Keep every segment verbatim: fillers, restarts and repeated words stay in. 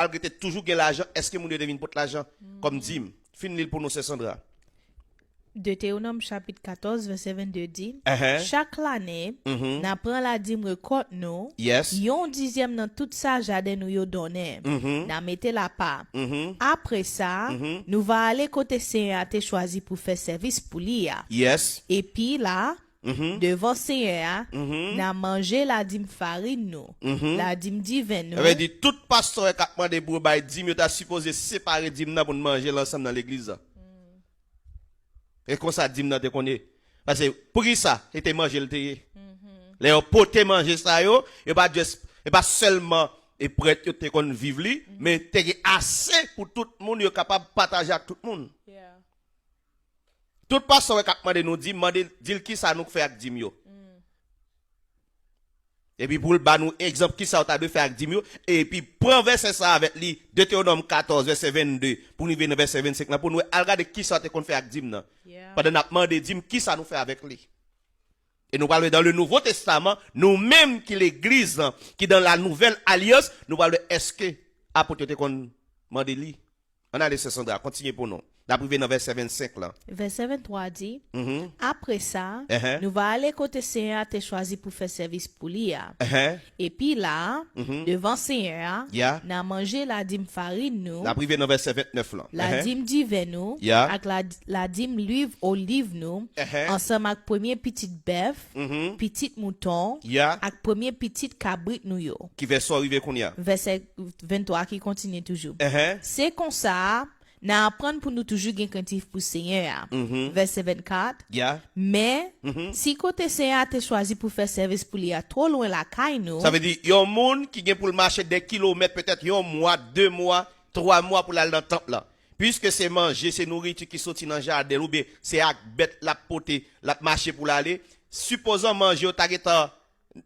al rete toujou gen lajan, èske moun yo te vin pot lajan kòm dim? Fin li l pou nou, sè Sandra. Detewonòm chapit katòz, vèsè vennde di, Enhen. Chak lane, Mhm. n a pran ladim rekòt nou, Yes. yon dizyèm nan tout sa jaden nou yo donnen. Mhm. N a mete l apa. Mhm. Apre sa, Mhm. nou va ale kote Senyè a te chwazi pou fè sèvis pou li a. Yes. Epi la, Mhm. devan Senyè a, Mhm. n a manje ladim farin nou, Mhm. ladim diven nou. Sa vle di, tout pastè k ap mande pou yo bay dim, yo ta sipoze separe dim nan pou n manje l ansanm nan legliz la. E konsa dim nan te konn ye. Paske pou ki sa, se te manje l te ye. Lè yo pote manje sa yo, yo pa just, e pa sèlman e prèt yo te konn viv li, men te gen ase pou tout moun yo kapab pataje ak tout moun. Tout pastè k ap mande nou dim, mande, di l ki sa nou fè ak dim yo. Epi pou l ba nou egzanp ki sa w ta dwe fè ak dim yo, epi pran vèsè sa avèk li, Detewonòm katòz, vèsè vennde, pou n rive nan vèsè vennsenk lan, pou n wè, al gade ki sa w te konn fè ak dim nan. Pandan n ap mande dim, ki sa nou fè avèk li? E nou pral wè dans le Nouveau Testament, nou menm ki legliz lan, ki dans la nouvelle alliance, nou pral wè èske apot yo te konn mande li. Ann ale, sè Sandra, kontinye pou nou. N ap rive nan vèsè vennsenk lan. Vèsè venntwa di, Mhm. Apre sa, Enhen. nou va ale kote Senyè a te chwazi pou fè sèvis pou li a. Enhen. Epi la, Mhm. devan Senyè a, Ya. n a manje ladim farin nou, N ap rive nan vèsè vennèf lan. Enhen. ladim diven nou, Ya. ak la, ladim liv oliv nou, Enhen. ansanm ak premye pitit bèf, Mhm. pitit mouton, Ya. ak premye pitit kabrit nou yo. Ki vèsè w rive kounye a? Vèsè venntwa ki kontinye toujou. Enhen. Se konsa, n a aprann pou nou toujou gen krentif pou Senyè a. Mhm. Vèsè vennkat. Ya. Men, Mhm. si kote Senyè a te chwazi pou fè sèvis pou li a twò lwen lakay nou, Sa vle di, yon moun ki gen pou l mache de kilomèt, petèt yon mwa, de mwa, twa mwa pou l al nan tanp lan. Piske se manje, se nouriti ki soti nan jaden l, oubyen se ak bèt l ap pote, l ap mache pou l ale, sipozan manje yo ta gentan,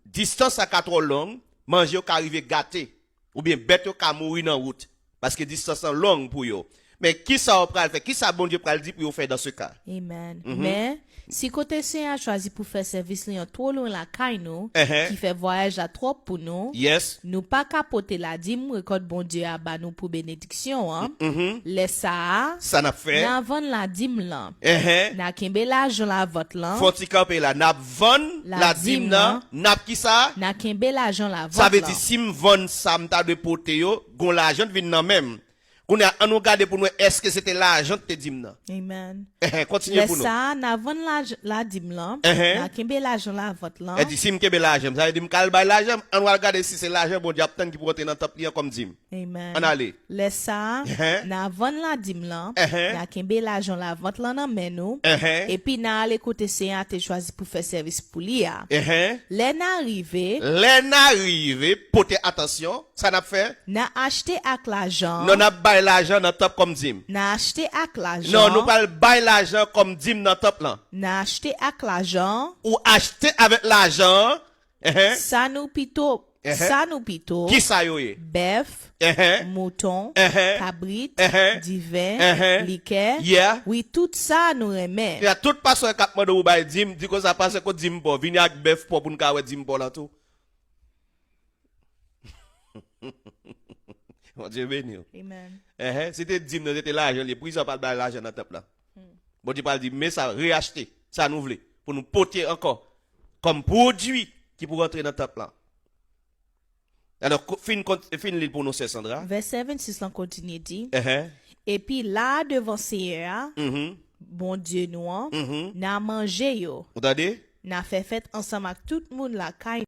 distans la ka twò long, manje yo ka rive gate, oubyen bèt yo ka mouri nan wout, paske distans lan long pou yo. Men kisa w pral fè? Kisa Bondye pral di pou yo fè dans ce cas? Amen. Mhm. Men, si kote Senyè a chwazi pou fè sèvis li an twò lwen lakay nou, Enhen. ki fè vwayaj la twòp pou nou, Yes. nou pa ka pote ladim rekòt Bondye a ba nou pou benediksyon an. Mhm. Lè sa a, Sa n ap fè? n a vann ladim lan. Enhen. N a kenbe lajan lavant lan. Fò ti kanpe la. N ap vann ladim nan. N ap kisa? N a kenbe lajan lavant lan. Sa vle di, si m vann sa m ta dwe pote yo, gon lajan t vin nan men m. Kounye a, ann nou gade pou n wè èske se te lajan k te dim nan. Amen. Enhen, kontinye pou nou. Lè sa a, n a vann laj-, ladim lan, Enhen. n a kenbe lajan lavant lan. Li di, si m kenbe lajan m, sa vle di m ka al bay lajan m. Ann nou al gade si se lajan Bondye ap tann ki pou rantre nan tanp li an kòm dim. Amen. Ann ale. Lè sa a, Enhen. n a vann ladim lan, Enhen. n a kenbe lajan lavant lan nan men nou, Enhen. epi n a ale kote Senyè a te chwazi pou fè sèvis pou li a. Enhen. Lè n a rive, Lè n a rive, pote atansyon, sa n ap fè? N a achte ak lajan. Non, n ap bay lajan nan tanp kòm dim. N a achte ak lajan. Non, nou pral bay lajan kòm dim nan tanp lan. N a achte ak lajan. Ou achte avèk lajan an. Enhen. Sa nou pito, Enhen. sa nou pito. Ki sa yo ye? Bèf, Enhen. mouton, Enhen. kabrit, Enhen. diven, Enhen. likè. Yeah. Wi, tout sa nou renmen. Ya, tout pastè k ap mande w bay dim, di konsa, pastè, kot dim pa w? Vini ak bèf pa w pou n ka wè dim pa w lan tou. Bondye beni w. Amen. Enhen, si te dim nan, se te lajan li ye, poukisa w pa al bay lajan nan tanp lan? Bondye pral di, men sa, reyachte sa nou vle, pou nou pote ankò kòm pwodui ki pou rantre nan tanp lan. Alò, ko-, fin, kont-, fin li l pou nou, sè Sandra. Vèsè vennsis lan kontinye di, Enhen. Epi la a devan Senyè a, Mhm. Bondye nou an, Mhm. n a manje yo. Ou tande? N a fè fèt ansanm ak tout moun lakay